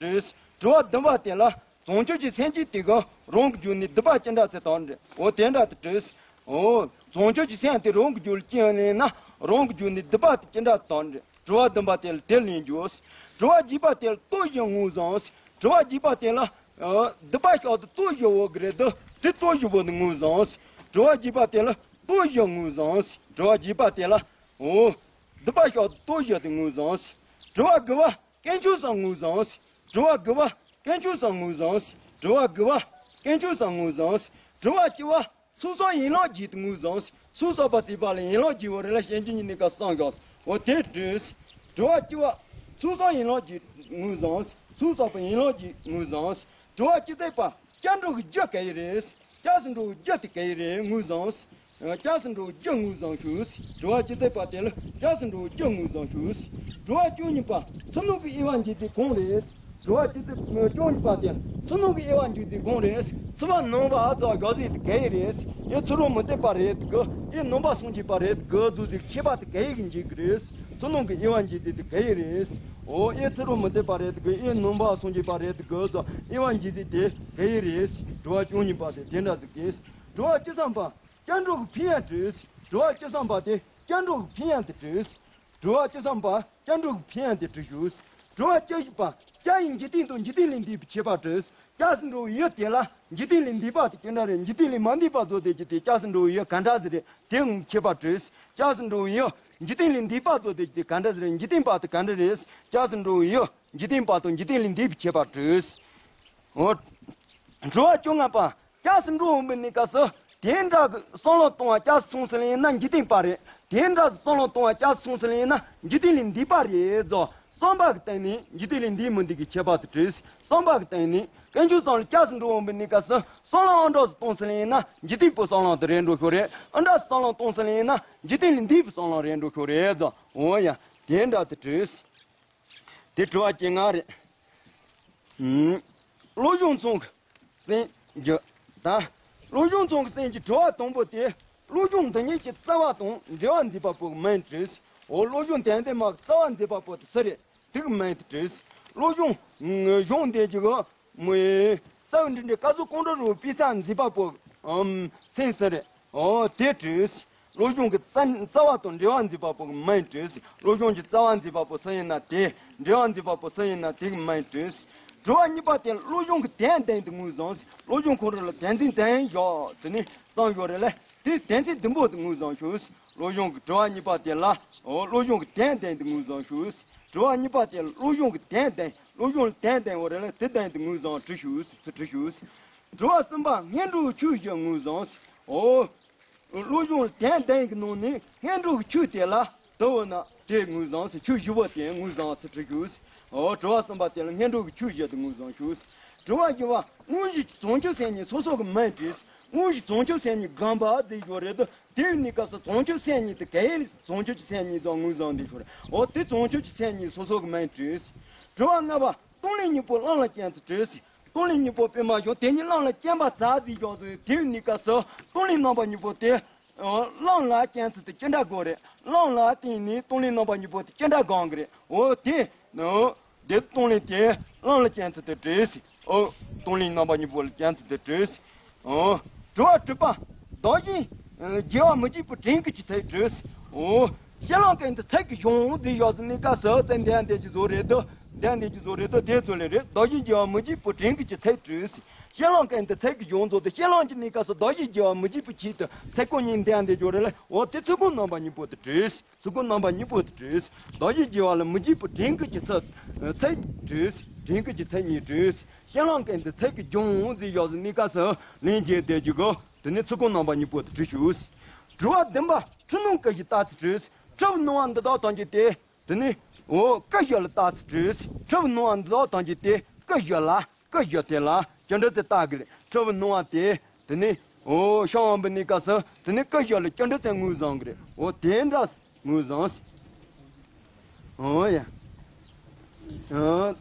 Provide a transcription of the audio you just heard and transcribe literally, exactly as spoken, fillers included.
དྲིས། དྲི་བ་བདུན་པ་དེ་ལ། བྱང་ཆུབ་ཀྱི་སེམས་ཀྱི་དེ་ག་རང་གི་རྒྱུད་ནས་སྡིག་པ་ཅི་འདྲ་ཚེ་དང་འདྲ། འོ་དེ་འདྲ་དེ་དྲིས། འོ། བྱང་ཆུབ་ཀྱི་སེམས་དེ་རང་གི་རྒྱུད་ལ་སྐྱེས་ནས་ན་རང་གི་རྒྱུད་ནས་སྡིག་པ་དེ་ཅི་འདྲ་དང་འདྲ། དྲི་བ་བདུན་པ་དེ་ལ་དེ་ལན་རྒྱོབ། དྲི་བ་བརྒྱད་པ་དེ་ལ་ལྟོ་བཞི་ངོས་བཟུང་། དྲི་བ་བརྒྱད་པ་དེ་ལ། ཨ། སྡིག་པ་བཤགས་དུ་ལྟོ་བཞི་བོ་གི་རེད་དོ། དེ་ལྟོ་བཞི་བོ་དེ་ངོས་བཟུང་། དྲི་བ་བརྒྱད་པ་དེ་ལ་ལྟོ་བཞི་ངོས་བཟུང་། དྲི་བ་བརྒྱད་པ་དེ་ལ། འོ། སྡིག་པ་བཤགས་དུ་ལྟོ་བཞི་དེ་ངོས་བཟུང་། དྲི་བ་དགུ་པ། དཀོན་མཆོག་གསུམ་ངོས་བཟུང་། དྲི་བ་དགུ་པ། དཀོན་མཆོག་གསུམ་ངོས་བཟུང་། དྲི་བ་དགུ་པ། དཀོན་མཆོག་གསུམ་ངོས་བཟུང་། དྲི་བ་བཅུ་པ། ཚོགས་བསགས་ཡན་ལག་བརྒྱད་དེ་ངོས་བཟུང་། ཚོགས་བསགས་པ་བརྩིགས་པ་ལ་ཡན་ལག་བརྒྱད་པོ་རེ་ལ་གཞན་གྱི་ཉིད་ནི་ཀ་གསུམ་བཞག་འོ་དེ་དྲིས། དྲི་བ་བཅུ་པ། ཚོགས་བསགས་ཡན་ལག་བརྒྱད་ངོས་བཟུང་། ཚོགས་བསགས་པ་ཡན་ལག་བརྒྱད་ངོས་བཟུང་། དྲི་བ་བཅུ་པ། སྐྱབས་འགྲོ་གི་རྒྱུ་ག་ཡི་རེད། སྐྱབས་སུ་འགྲོ་བའི་རྒྱུ་དེ་ག་ཡི་རེད་ངོས་བཟུང་། སྐྱབས་སུ་འགྲོ་བའི་རྒྱུ་ངོས་བཟུང་ཞུས། དྲི་བ་བཅུ་པ་དེ་ལ་སྐྱབས་སུ་འགྲོ་བའི་རྒྱུ་ངོས་བཟུང་ཞུས། དྲི་བ་བཅུ་གཉིས་པ། ཚུལ་ཁྲིམས་ཀྱི་དབྱེ་བ་འབྱེད་དེ་གང་རེད། དྲི་བ་བཅུ་པ་བཅུ་གཉིས་པ་དེ་ཚུལ་ཁྲིམས་ཀྱི་དབྱེ་བ་འབྱེད་དེ་གང་རེད། ཚུལ་ཁྲིམས་ནང་པ་ཨ་ཚོགས་རྒྱག་ཟིག་དེ་ག་ཡི་རེད། ཡི་ཚུལ་ཁྲིམས་མི་འདེབས་པ་རེད་དགོས། ཡི་ནང་པ་སངས་རྒྱས་པ་རེད་དགོས་ཟུག་ཟིག་ཁྱད་པར་དེ་ག་ཡི་གི་འཇིག་གི་རེད། ཚུལ་ཁྲིམས་ཀྱི་དབྱེ་བ་འབྱེད་དེ་དེ་ག་ཡི་རེད། འོ་ཡི་ཚུལ་ཁྲིམས་མི་འདེབས་པ་རེད་དགོས། ཡི་ནང་པ་སངས་རྒྱས་པ་རེད་དགོས་ཟུག་དབྱེ་བ་འབྱེད་དེ་དེ་ག་ཡི་རེད། དྲི་བ་བཅུ་གཉིས་པ་དེ་དེ་འདྲ་ཟིག་གིས། དྲི་བ་བཅུ་ཐམ་པ། སྐྱབས་འགྲོ་གི་ཕན་ཡོན་དྲིས། དྲི་བ་བཅུ་ཐམ་པ་དེ་སྐྱབས་འགྲོ་གི་ཕན་ཡོན་དེ་དྲིས། དྲི་བ་བཅུ་ཐམ་པ། སྐྱབས་འགྲོ་གི་ཕན་ཡོན་དེ་དྲིས་ཞུས། དྲི་བ་བཅུ་བཞི་པ། སྐྱབས་ཡུལ་འཇིག་རྟེན་དང་འཇིག་རྟེན་ལས་འདས་པའི་ཁྱད་པར་དྲིས། སྐྱབས་སུ་འགྲོ་བའི་ཡུལ་དེ་ལ་འཇིག་རྟེན་ལས་འདས་པ་དེ་ཅི་འདྲ་རེད། འཇིག་རྟེན་ལས་མ་འདས་པ་བཟོ་དེ་ཅི་སྟེ་སྐྱབས་སུ་འགྲོ་བའི་ཡུལ་ག་འདྲ་ཟིག་རེད། དེ་ཁྱད་པར་དྲིས། སྐྱབས་སུ་འགྲོ་བའི་ཡུལ་འཇིག་རྟེན་ལས་འདས་པ་བཟོ་དེ་ཅི་ག་འདྲ་ཟིག་རེད། འཇིག་རྟེན་པ་དེ་ག་འདྲ་རེད། སྐྱབས་སུ་འགྲོ་བའི་ཡུལ་འཇིག་རྟེན་པ་དང་འཇིག་རྟེན་ལས་འདས་པའི་ཁྱད་པར་དྲིས། འོ། དྲི་བ་བཅོ་ལྔ་པ། སྐྱབས་སུ་འགྲོ་འོང་བའི་གནས་སྐབས་སུ་དེ་འདྲ་གི་བསམ་བློ་གཏོང་བ་སྐྱབས་སུ་སོང་ཟེར་ལེ་ཡིན་ན་འཇིག་རྟེན་པ་རེད། དེ་འདྲ་གི་བསམ་བློ་གཏོང་བ་སྐྱབས་སུ་སོང་ཟེར་ལེ་ཡིན་ན་འཇིག་རྟེན་ལས་འདས་པ་རེད་ཟོ། བསམ་པ་གི་སྟེང་ནས་འཇིག་རྟེན་ལས་འདས་མི་འདས་ཀྱི་ཁྱད་པར་དེ་དྲིས། བསམ་པ་གི་སྟེང་ནས་དཀོན་མཆོག་གསུམ་ལ་སྐྱབས་སུ་འགྲོ་འོང་བའི་གནས་སྐབས་སུ་བསམ་བློ་ཨ་འདྲ་ཟིག་གཏོང་ཟེར་ལེ་ཡིན་ན་འཇིག་རྟེན་པའི་བསམ་བློ་དེ་རེད་འགྲོ་ཤོག་རེད། ཨ་འདྲ་ཟིག་བསམ་བློ་གཏོང་ཟེར་ལེ་ཡིན་ན་འཇིག་རྟེན་ལས་འདས་པའི་བསམ་བློ་རེད་འགྲོ་ཤོག་རེད་ཟོ། འོ་ཡ། དེ་འདྲ་དེ་དྲིས། དེ་དྲི་བ་བཅོ་ལྔ་རེད། ཨུམ། བློ་སྦྱོང་ཚོགས་ཀྱི་སེམས་རྒྱུད་དང་། བློ་སྦྱོང་ཚོགས་ཀྱི་སེམས་ཀྱི་དྲི་བ་དང་པོ་དེ། བློ་སྦྱོང་འདི་ཉིད་ཀྱི་རྩ་བ་དང་འབྲེལ་བ་མཛད་པ་པོ་གི་མིང་དྲིས། འོ་བློ་སྦྱོང་དོན་དམ་མ་གི་རྩ་བ་མཛད་པ་པོ་དེ་སུ་རེད། དེ་གི་མིང་དེ་དྲིས། བློ་སྦྱོང་། གཞུང་འདི་ཀྱི་གི་མི། རྩ་བའི་འབྲིང་འབྲིང་བཀའ་ཟུར་ཀོང་སྤྲུལ་རུ་དཔེ་ཆ་མཛད་པ་པོ། ཨམ། མཚན་སུ་རེད། འོ་དེ་དྲིས། བློ་སྦྱོང་གི་རྩ་རྩ་བ་དང་འབྲེལ་བ་མཛད་པ་པོ་གི་མིང་དྲིས། བློ་སྦྱོང་གི་རྩ་བ་མཛད་པ་པོ་སུ་ཡིན་ན་དེ། འབྲེལ་བ་མཛད་པ་པོ་སུ་ཡིན་ན་དེ་གི་མིང་དྲིས། དྲི་བ་གཉིས་པ་དེ་བློ་སྦྱོང་གི་དོན་ལྡན་དེ་ངོས་བཟུང་། བློ་སྦྱོང་ཁོ་རང་ལ་དོན་ཚན་ལྡན་བཞག་དེ་ནི་གསུངས་ཡོད་རེད་ལ། དེ་དོན་ཚན་བདུན་པོ་དེ་ངོས་བཟུང་ཞུས། བློ་སྦྱོང་གི་དྲི་བ་གཉིས་པ་དེ་ལ། འོ་བློ་སྦྱོང་གི་དོན་ལྡན་དེ་ངོས་བཟུང་ཞུས། དྲི་བ་གཉིས་པ་དེ་བློ་སྦྱོང་གི་དོན་ལྡན། བློ་སྦྱོང་ལ་དོན་ལྡན་འོ་རེད་ལ་དེ་ལྡན་དེ་ངོས་བཟུང་དྲི་ཞུས། ཚུལ་དྲི་ཞུས། དྲི་བ་གསུམ་པ་སྔོན་འགྲོའི་ཆོས་བཞི་ངོས་བཟུང་། འོ། བློ་སྦྱོང་ལ་དོན་ལྡན་གྱི་ནང་ནས་སྔོན་འགྲོའི་ཆོས་དེ་ལ་དུ་བོ་ན་དེ་ངོས་བཟུང་ཟེར་ཆོས་བཞི་པོ་དེ་ངོས་བཟུང་ཚུལ་དྲི་ཞུས། འོ་དྲི་བ་གསུམ་པ་དེ་ལ་སྔོན་འགྲོ་གི་ཆོས་བཞི་དེ་ངོས་བཟུང་ཞུས། དྲི་བ་བཞི་པ་དངོས་གཞི་བྱང་ཆུབ་སེམས་ཉིད་སོ་སོ་གི་མིང་དྲིས། དངོས་གཞི་བྱང་ཆུབ་སེམས་ཉིད་སྒོམ་པ་ཟེར་ཞོར་རེད་དོ། དེའི་གནས་སྐབས་སུ་བྱང་ཆུབ་སེམས་ཉིད་དེ་ག་ཡེ་བྱང་ཆུབ་ཀྱི་སེམས་ཉིད་ཙང་ངོས་བཟུང་དེ་ཞོར་འོ་དེ་བྱང་ཆུབ་ཀྱི་སེམས་ཉིད་སོ་སོ་གི་མིང་དྲིས། དྲི་བ་ལྔ་པ་སྟོང་ལས་སྙིང་པོ་བླང་ལ་བསྐྱེད་ཚུལ་དྲིས། སྟོང་ལས་སྙིང་པོ་དཔེ་མ་བྱུང་དེ་ཉིད་བླང་ལ་བསྐྱེད་པ་ཙམ་ཟིག་བཞག་ཟིག་དེའི་གནས་སྐབས་སུ་སྟོང་ལས་རྣམ་པ་གཉིས་པོ་དེ། བླང་ལ་བསྐྱེད་ཚུལ་དེ་ཅི་འདྲ་དགོས་རེད། བླང་ལ་བརྟེན་ནས་སྟོང་ལས་རྣམ་པ་གཉིས་པོ་དེ་ཅི་འདྲ་དགོངས་ཀྱི་རེད། འོ་དེ། འོ། དེ་སྟོང་ལས་དེ་བླང་ལ་བསྐྱེད་ཚུལ་དེ་བྲིས། འོ། སྟོང་ལས་རྣམ་པ་གཉིས་པོ་ལ་བསྐྱེད་ཚུལ་དེ་བྲིས། འོ། དྲི་བ་དྲུག་པ། བདག་གཞན་བརྗེ་བ་མི་བྱེད་པའི་དྲིན་གྱི་ཚིག་བྲིས། འོ། ཤེས་ལོང་གི་འདི་ཚིག་གི་གཞུང་འདི་ཡོད་ཟིན་ནི་ཀ་ཟོ་ཙེ་འདི་འདི་ཀྱི་བཟོ་རེད་དོ། འདི་འདི་ཀྱི་བཟོ་རེད་དོ་དེ་ཚོ་ལས་རེད། བདག་གཞན་བརྗེ་བ་མི་བྱེད་པའི་དྲིན་གྱི་ཚིག་བྲིས། ཤེས་ལོང་གི་འདི་ཚིག་གི་གཞུང་ཚོ་དེ་ཤེས་ལོང་གི་ནི་ཀ་ཟོ་བདག་གཞན་བརྗེ་བ་མི་བྱེད་པའི་ཆེད་དུ་ཚིག་ཀོ་གཉིས་འདི་འདི་ཀྱི་རེད་ལ། འོ་དེ་ཚིག་ཀོ་རྣམ་པ་གཉིས་པོ་དེ་བྲིས། ཚིག་ཀོ་རྣམ་པ་གཉིས་པོ་དེ་བྲིས། བདག་གཞན་བརྗེ་བ་ལ་མི་བྱེད་པའི་དྲིན་གྱི་ཚིག་ཚིག་བྲིས། དྲིན་གྱི་ཚིག་གཉིས་བྲིས། ཤེས་ལོང་གི་འདི་ཚིག་གི་གཞུང་འོང་ཟིག་ཡོད་ཟིན་ནི་ཀ་ཟོ་ལན་བརྒྱད་དེ་ཀྱི་གོ་དེ་ནི་ཚིག་ཀོ་རྣམ་པ་གཉིས་པོ་དེ་བྲིས་ཞུས། དྲི་བ་བདུན་པ་འཁྲུལ་སྣང་སྐུ་བཞི་ལྟ་ཚུལ་བྲིས། འཁྲུལ་སྣང་བ་འདི་དག་ཐམས་ཅད་དེ། དེ་ནི། འོ། སྐུ་བཞི་ལ་ལྟ་ཚུལ་བྲིས། འཁྲུལ་སྣང་བ་འདི་དག་ཐམས་ཅད་དེ་སྐུ་བཞི་ལ། སྐུ་བཞི་དེ་ལ་ཅི་འདྲ་ཚེ་ལྟ་གི་རེད། འཁྲུལ་སྣང་བ་དེ། དེ་ནི། འོ། ཤང་བ་འབུ་ནི་ཀ་སོ། དེ་ནི་སྐུ་བཞི་ལ་ཅི་འདྲ་ཚེ་ངོས་བཟུང་གི་རེད། འོ་དེ་འདྲ་ངོས་བཟུང་། འོ་ཡ། འོ།